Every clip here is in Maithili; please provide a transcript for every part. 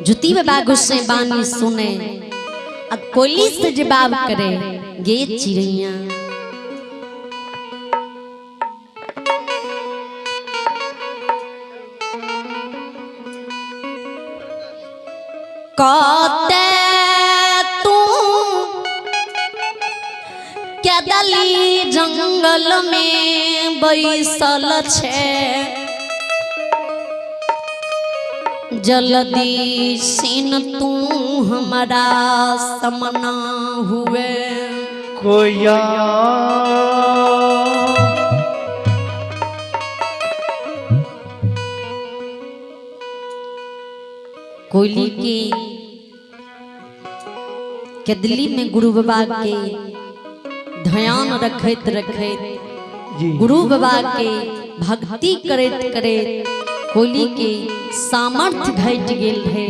जुती बाबा गुस्से बानी सुने आ कोयली से जवाब करे गे चिड़ैया। कते तू केदली जंगल में बैसल छे, जल्दी सिन तू हमारा समना हुए। कोया कोयली के केदली में गुरु बाबा के ध्यान रखैत रखैत जी गुरु बाबा के भक्ति करैत करैत कोयली के सामर्थ्य घटि गेल रहे।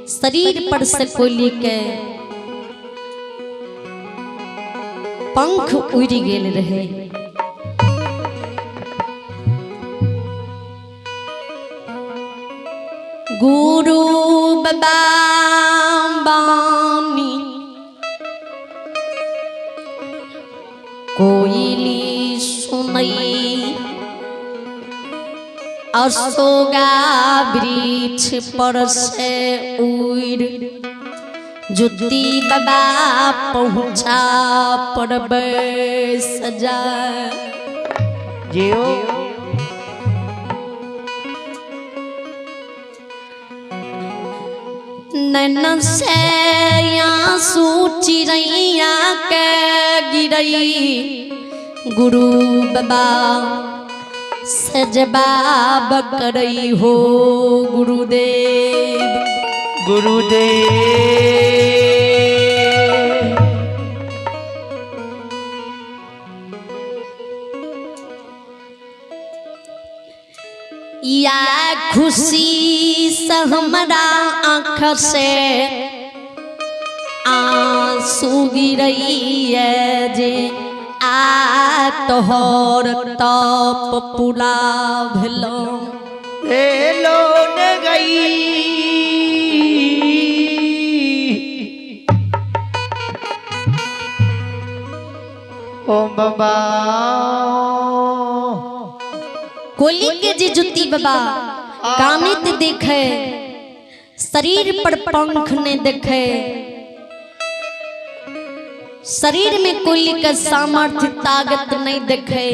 शरीर पर से कोयली के पंख उड़ि गेल रहे। गुरु बाबा बानी कोयली सुनई अशोका वृक्ष पर से उड़ जुती बाबा पहुँचा पर बैस जा। जियो नैन से आंसू चिड़ैया के गिरई गुरु बाबा से जवाब करई हो गुरुदेव। गुरुदेव या खुशी से हमरा आँख से आंसू गिरैया जे आ तोहर तप पूरा भेलो। भेलो न गई ओ बाबा। कोली के जे जुती बाबा कामित देखे, शरीर पर पंख ने देखे, शरीर में कोली के सामर्थ्य ताकत नहीं देखे,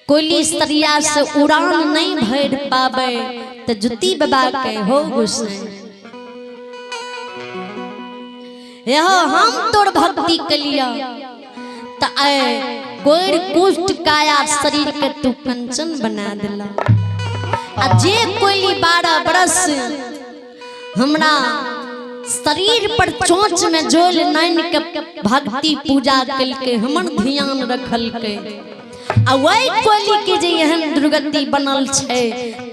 कोली सरिया से उड़ान नहीं भर पावे तो जुती बाबा के हो गुस्से यह हम तोर भक्ति के लिया त ऐ कोर कुष्ठ काया शरीर के तू कंचन बना दिला। आ जे कोयली 12 बरस हमरा शरीर पर चोंच में जोल नाइन के भक्ति पूजा कलके हमर ध्यान रखलके आ वही कोयली के जे एहन दुर्गति बनल छै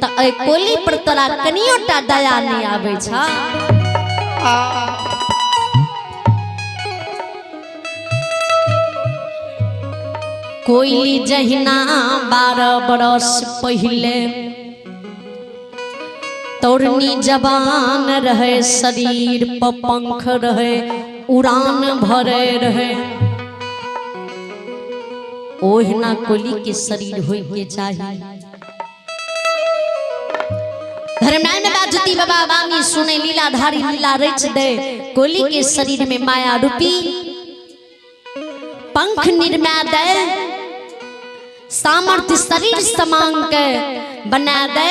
त ऐ कोयली पर तोरा कनियो टा दया नहीं आबै छ। कोयली जहिना 12 बरस पहले तोरनी जवान रहे, शरीर पर पंख रहे, उड़ान भरे रहे, ओहिना कोयली के शरीर होय के चाही। धर्मनारायण बाबा ज्योति बाबा वाणी सुने लीलाधारी लीला रच दे कोयली के शरीर में माया रूपी पंख निर्मा दे, सामर्थ्य शरीर समांग के बना दे।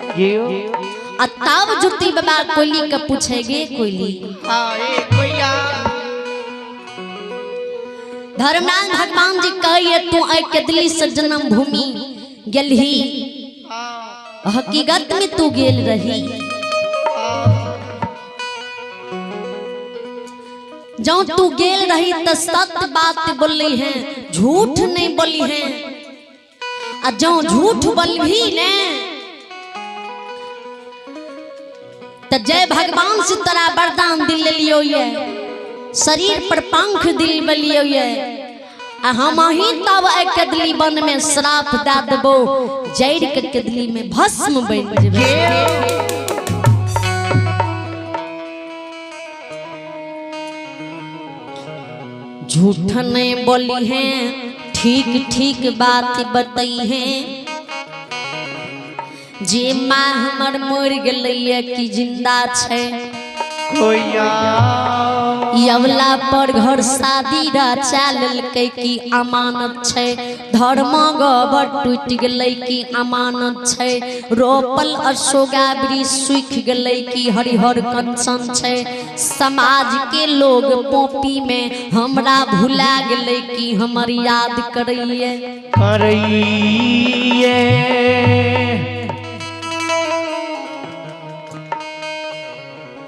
जियो आ तब ज्योति बाबा कोयली के पूछेगे कोयली। आए कोया धर्मनारायण भगवान जी कहिए तू ऐ केदली से जन्म भूमि गेलही, हकीकत में तू गेल रही। जो तू गेल रही तो सत्य बात बोली है, झूठ नहीं बोली है। आ जो झूठ बोलभी ने तो जय भगवान से तोरा वरदान दिल लियो ये, शरीर पर पंख दिल बलियो ये, आ हम ही तब ए कदली वन में श्राप दा देबो, जड़ के कदली में भस्म बन जेबे। झूठ नहीं बोली है, ठीक ठीक बात बतई है। जे माँ हमर मर गेलै कि जिंदा छै। कोइया यवला पर घर शादी रचा लेलकै कि अमानत छै। धर्म गबर टूटि गेलै कि अमानत छै। रोपल अशोका वृक्ष सूखि गेलै कि हरिहर कंचन छै। समाज के लोग पोपी में हमरा भुला गेलै कि हमर याद करैये। करैये।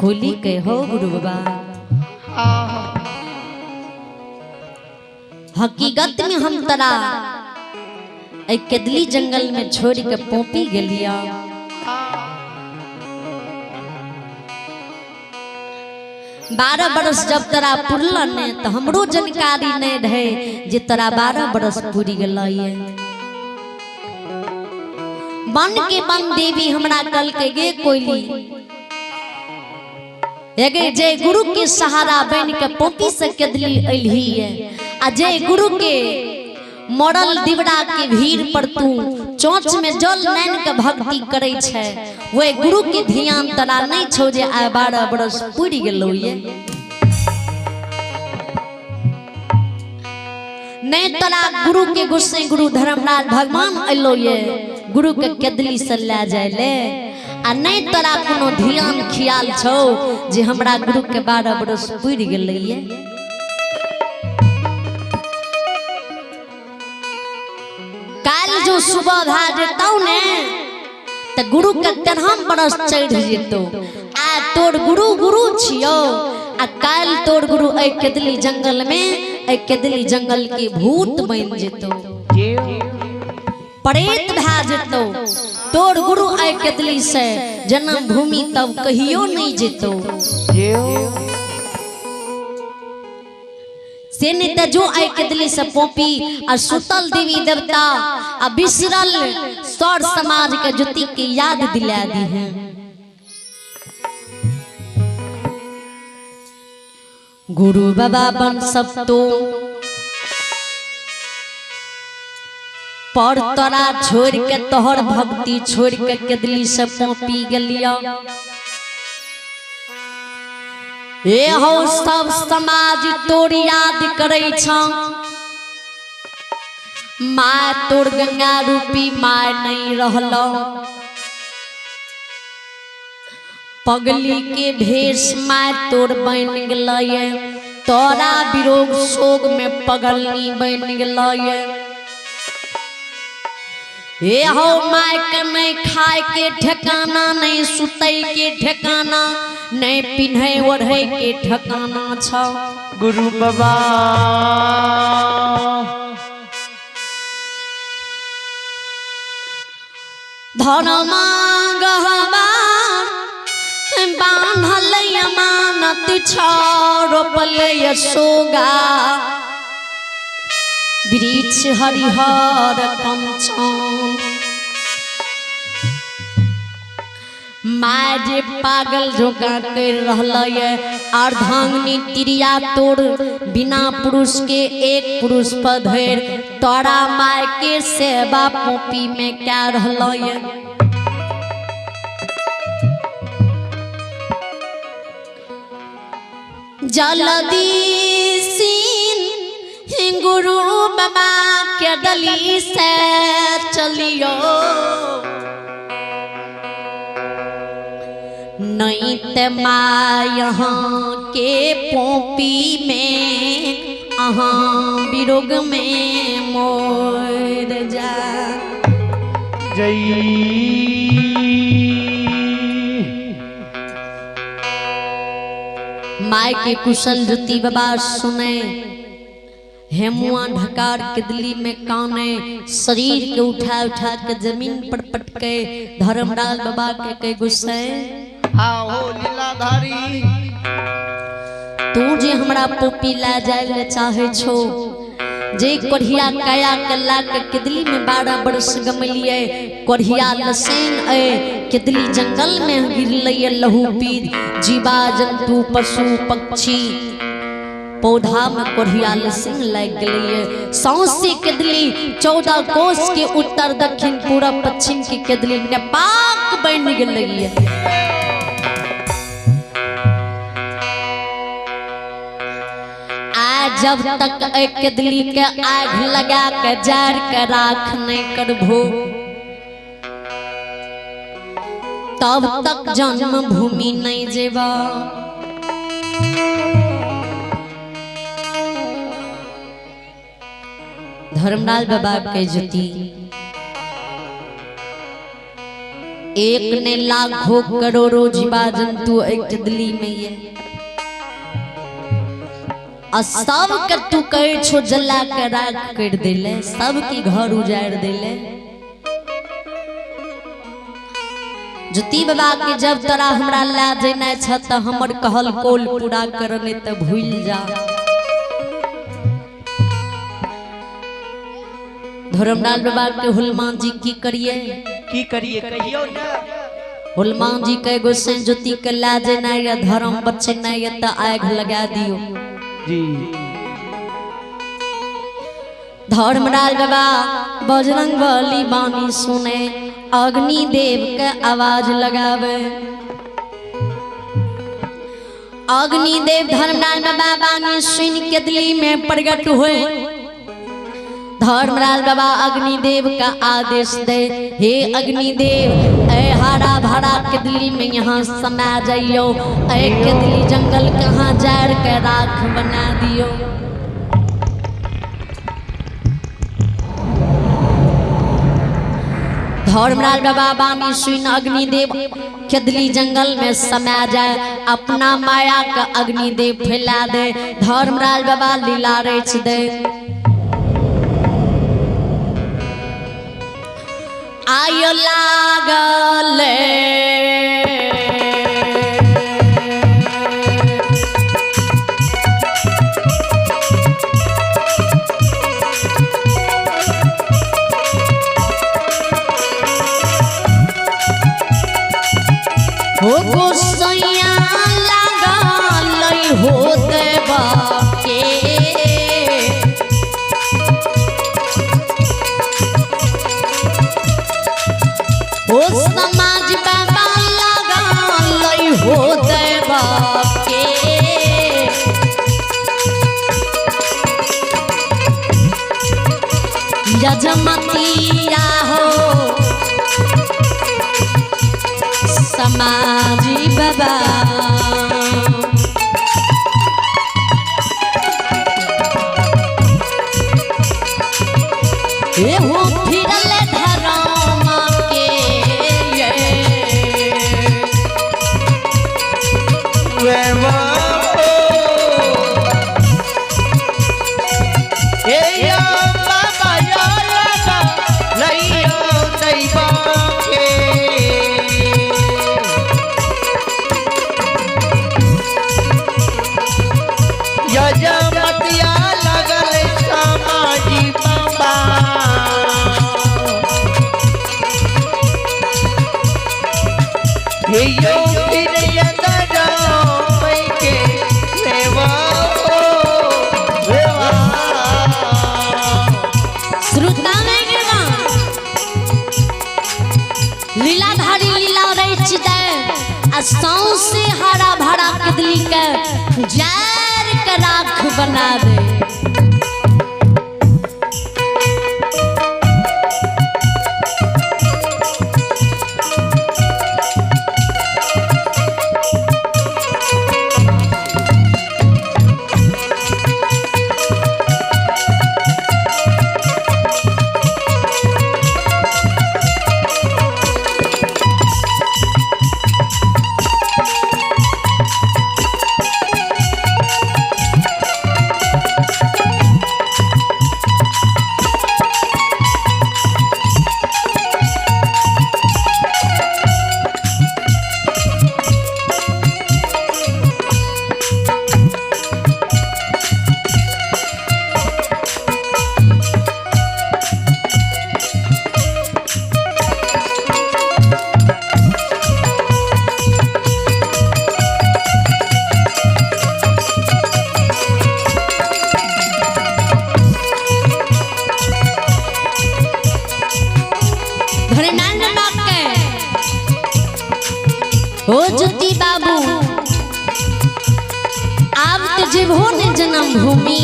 कोली के हो गुरु बाबा, हकीकत में हम तरा एक केदली जंगल में छोड़ के पोपी गेलिया। 12 बरस जब तोरा पुरल ने तो हमरो जानकारी नहीं रहे जे तोरा 12 बरस पूरी गेल। वन के वन देवी हमरा कल के गे कोयली एगे जे गुरु के सहारा बन के पोपी से केदली अइलही है, आ जे गुरु के मरल दिवरा के भीड़ पर तू चोंच में जल नैन के भक्ति करे छै, वह गुरु के ध्यान तोरा नहीं छौ जे आइ 12 बरस पूरी गेलौ ये। नहीं तोरा गुरु के गुस्से गुरु धर्मराज भगवान अइलो ये गुरु के केदली से ले जाय ले, आ नहीं तोरा कोनो ध्यान ख्याल छौ जे हमरा गुरु के 12 बरस पूरी गेलै ये। काल जो सुबह भए जेतौ ने त गुरु के 13 बरस चढ़ जेतौ। आ तोर गुरु गुरु छियौ, आ काल तोर गुरु एहि केदली जंगल में एहि केदली जंगल के भूत बनि जेतौ, प्रेत भए जेतौ। तोर गुरु एहि केदली से जन्मभूमि तब कहियो नहीं जेतौ। से नहीं त जो आइ केदली से पोपी आ सुतल देवी देवता आ बिसरल सर समाज के ज्योति के याद दिला दी है। गुरु बाबा बन सब तो पर तोरा छोड़ के तोहर भक्ति छोड़ के केदली से पोपी गेलिया। ए हो सब समाज तोर याद करे छ, माँ तोर गंगा रूपी माँ नहीं रहल। पगली के भेष माँ तोर बन गेलै, तोरा विरोग शोक में पगलनी बन गेलै। ए हो my के नहीं खाए के ठिकाना, नहीं सुतै के ठिकाना, नहीं पिन्है ओढ़ै के ठिकाना छ। गुरु बाबा धर्म गहवार बान्हल अमानत छ, रोपल अशोगा वृक्ष हरिहर कंचन। माय जे पागल झोंका कर रहल ये अर्धांगिनी तिरिया तोड़ बिना पुरुष के एक पुरुष पर धरि तोरा माय के सेवा पोपी में क्या रहल ये। जल्दी सीन गुरु बाबा के डली से चलियो, नहीं ते माँ यहाँ के पोपी में अहाँ विरोग में मोर जा जई। My के कुशल ज्योति बाबा सुने, हेमुआ ढकार केदली में काने, शरीर के उठा उठा के जमीन पर पटके धर्मराज बाबा के कई गुस्से। आओ लीलाधारी तू जे हमरा पोपी ला जाय ले चाहे छो, जे कोढ़िया काया के ला के केदली में 12 बरस गमलिए, कोढ़िया लसेन ए केदली जंगल में गिरलै लहू पीर जीवा जंतु पशु पक्षी पौधा में कोढ़ियाल सिंह लागि गेलैए। सौंसे केदली 14 कोस के उत्तर दक्षिण पूरब पश्चिम के केदली में पाक बनि गेलैए। आ जब तक एक केदली के आग लगा के जार के राख नहीं करभो तब तक जन्म भूमि नहीं जेबा। धर्मलाल बाबा के ज्योति एक ने लाखों करोड़ों जीवा जंतु एक दिल्ली में ये आ सब के तू कहे छो जला के राख कर देले, सबके घर उजाड़ देले। ज्योति बाबा के जब तोरा हमरा ला जेना छ त हमर कहल कोल पूरा कर नहीं त भूल जा। धर्मलाल बाबा के हुलमान जी की करिए की करिए कहियो ना। हुलमान जी के गोसाई ज्योति के ला जेना या धर्म बचना या त आग लगा दियो जी। धर्मलाल बाबा बजरंग बली बानी सुने अग्निदेव के आवाज लगावे। अग्निदेव धर्मलाल बाबा बानी सुन के दिल्ली में प्रकट हुए। धर्मलाल बाबा अग्निदेव का आदेश दे, हे अग्निदेव ऐ हरा भरा केदली में यहाँ समा जाइयो, ऐ केदली जंगल कहाँ जार के राख बना दियो। धर्मलाल बाबा बानी सुन अग्निदेव केदली जंगल में समा जाए, अपना माया का अग्निदेव फैला दे। धर्मलाल बाबा लीला रच दे। आयो लागल हो गोसैया लागल हो देवा के ओ समाज बाबा लागल हो देवा के। यजमतिया हो समाज बाबा ए हो फिरल धर्म के यजमतिया लगल समाजी बाबा हे यो फिर यदराम के सेवा हो सेवा। श्रोता में लीलाधारी लीला रच दे आ सौंसे हरा भरा कदली के जार के राख बना दे। ओ ज्योति बाबू, आब तो जेबहो ने जन्मभूमि।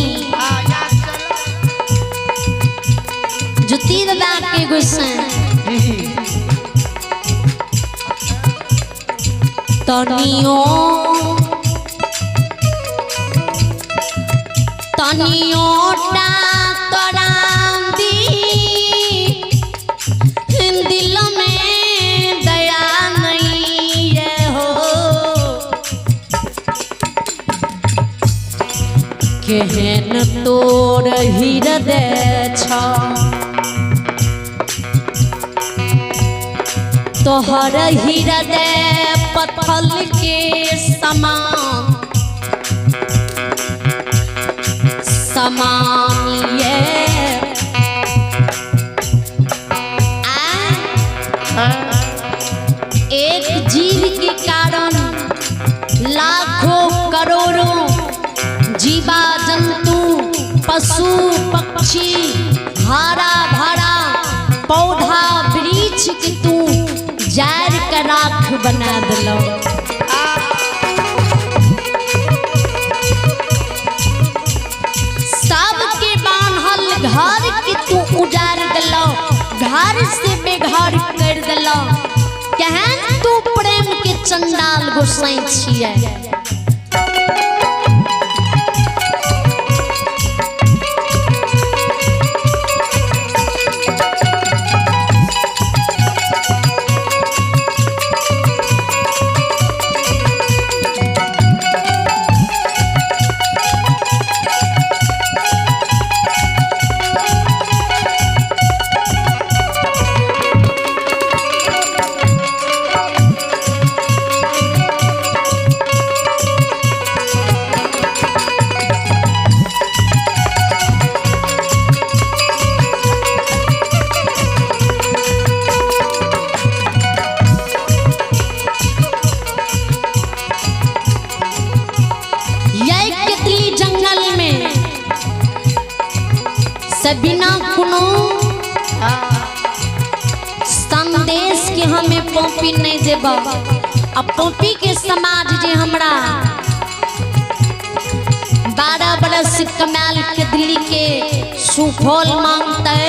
ज्योति बाबा के गुस्सा तनियो तनियो टा तोरा दी दिल में दया नहीं ये हो, केहन तोर हृदय छ, तोहर हृदय पत्थर के समान समान ये। आ एक जीव के कारण लाखों करोड़ों जीवा जंतु पशु पक्षी हरा भरा पौधा वृक्ष के तू जार के राख बना दिलो। सबके बान्हल घर के तू उजाड़ दिलो, घर से बेघर कर दिलो। केहन तू प्रेम के चंडाल गोसाई छियै। यही केतली जंगल में से बिना कोनो संदेश के हमें पौपी नहीं देबा। अब पौपी के समाज जे हमरा 12 बरस कमाल के दिल्ली के सुफल मांगते,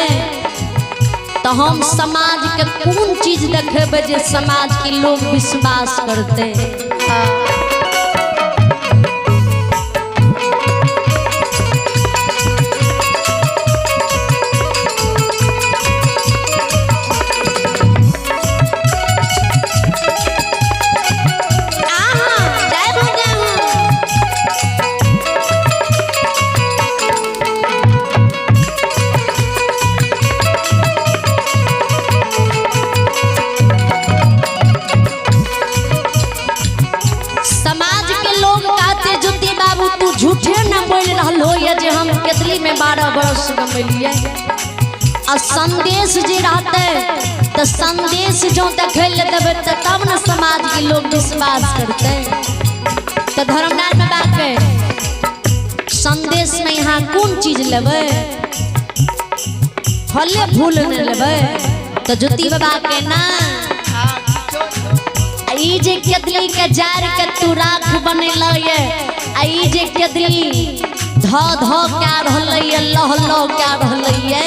तो हम समाज के कौन चीज देखेबे जे समाज के लोग विश्वास करते। आहा, जय हो जय हो। समाज के लोग कहते ज्योति बाबू तू झूठे न बोल रहल हो या जे हम केतली में 12 बरस गमेलिए। आ संदेश जे रहते तो संदेश जो देखे ले देबे तो तब न समाज के लोग विश्वास करते। तो धर्मनाथ बाबा के संदेश में यहाँ कौन चीज लेबै, फले फूल न लेबै। तो ज्योति बाबा के ना ई जे केतली के जार के तू राख बनेल ये, आ ई जे केतली ध ध क्या रहल ये, लह लह क्या रहल ये,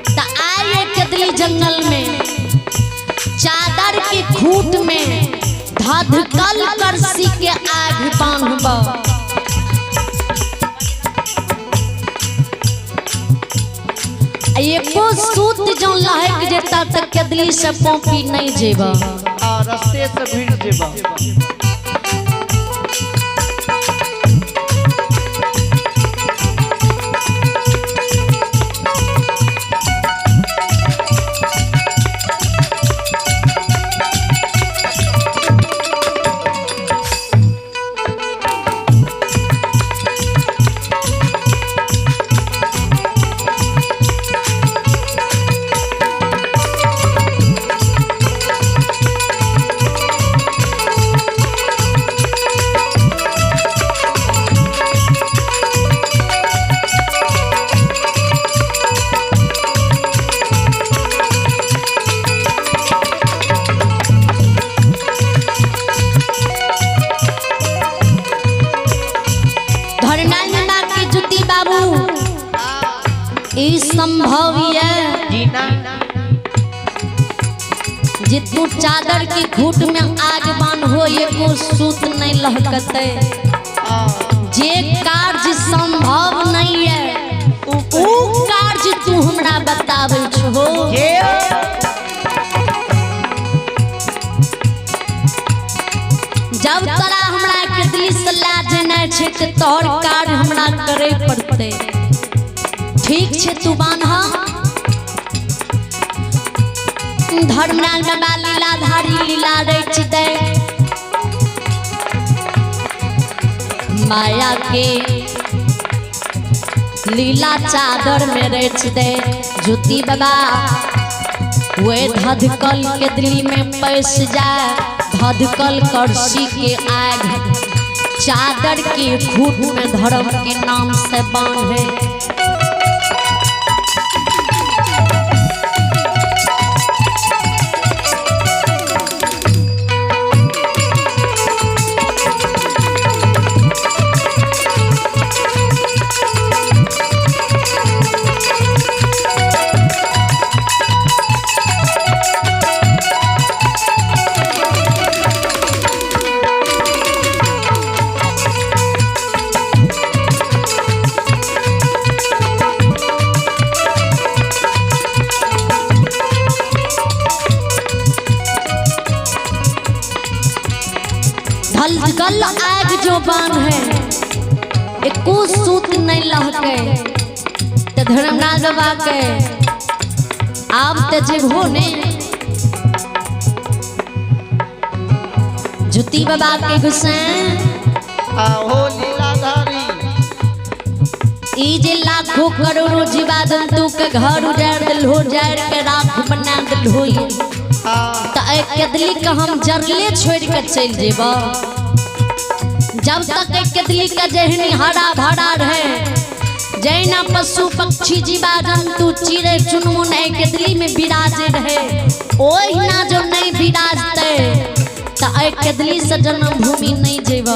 त आए केतली जंगल में चादर के खूट में धधकल करसी के आग बांधब। एको सूत जो लहक जेता त केतली से पौपी नहीं जेबा, रास्ते से भीड़ जेबा। संभव ये जीना जे तू चादर के खूट में आग बान्हो एको सूत नहीं लहकते। जे कार्य संभव नहीं है ऊ कार्य तू हमरा बताबै छहो। जब तोरा हमरा के दिल से ला जेनाइ छै तऽ तोहर कार्य हमरा करे पड़तै। ठीक छै तू बान्ह। धर्मराज बाबा लीलाधारी लीला रच दे माया के लीला चादर में रच दे। ज्योति बाबा वे धधकल के दिल में पैस जाए, धधकल करसी के आग चादर के खूट में धर्म के नाम से बांधे। धधकल आग जो बांध है एको सूत नहीं लहके। तो धर्मराज बाबा के आब ते जेबहो ने। ज्योति बाबा के गुस्सैन आहो लीलाधारी ई जे लाखों करोड़ों जीवा जंतु के घर उजाड़ दिलहो, जाड़ के राख बना दिलहो, तो केदली के हम जरले छोड़ के चल जेब। जब तक केदली के जहनी हरा भरा रहे, जैना पशु पक्षी जीवा जंतु चिड़ै चुनमुन केदली में विराजे रहे, ओहिना जो नहीं विराजते तो केदली से जन्मभूमि नहीं जेब।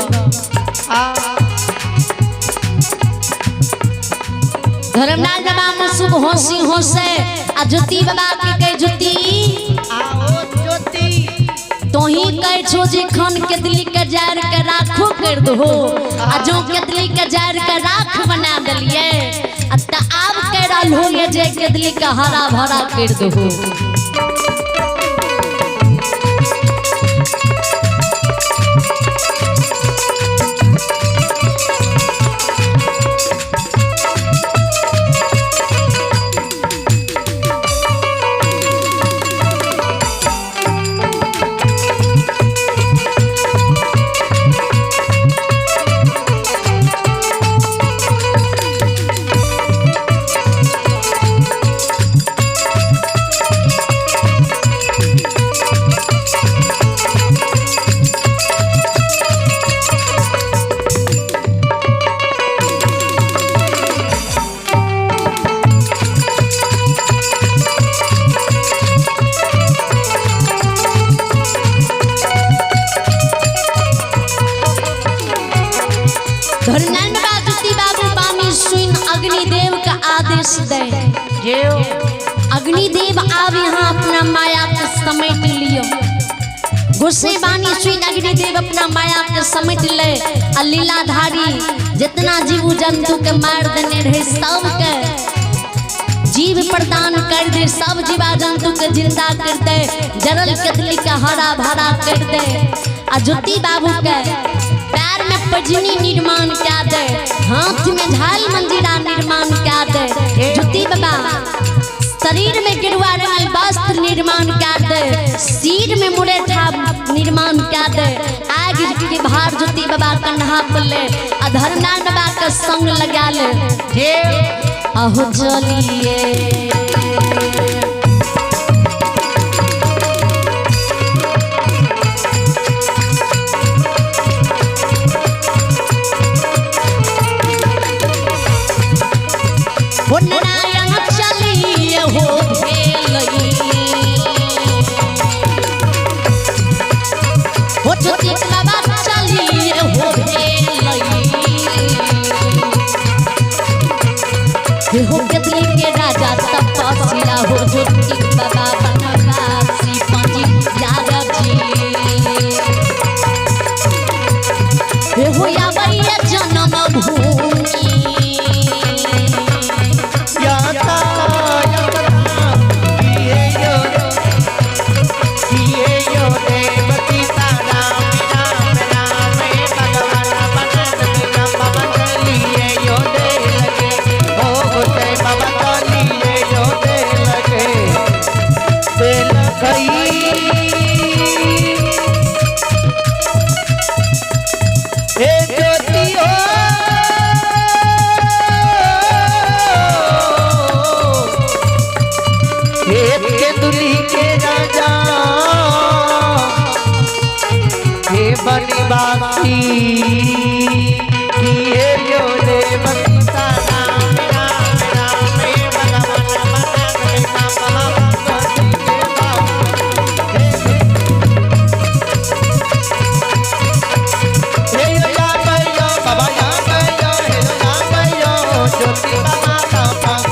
धर्मराज बाबा मुसुब होसी होसे आ ज्योति बाबा के कहे ज्योति तोही कहे छो जे खन केदली के जार के राखो कर दहो, आ जो केदली के जार के राख बना देलिए आ त आब कह रहल हो ये जे केदली के हरा भरा कर दहो। धर्मनारायण बाबा ज्योति बाबू बानी सुन अग्निदेव का आदेश दे। अग्निदेव आब यहाँ अपना माया के समेट लियो। गुस्से बानी सुन अग्निदेव अपना माया के समेट ले आ लीलाधारी जितना जीव जंतु के मार देने रहे सब के जीव प्रदान कर दे, सब जीवा जंतु के जिंदा कर दे, जरल केतली के हरा भरा कर दे आ ज्योति बाबू के पैर में पजनी निर्माण क्या दे, हाथ में झाल मंजीरा निर्माण क्या दे। ज्योति बाबा शरीर में गिरुआ रंगल वस्त्र निर्माण क्या दे, सिर में मुरेठा निर्माण क्या दे, आग के भार ज्योति बाबा कन्हा पर ले आ धर्मनारायण बाबा के संग लगा ले। अहो चलिए हो नारायण चलिए हो भेलई हो ज्योति बाबा चलिए हो भेलई हो केतली के राजा। माता।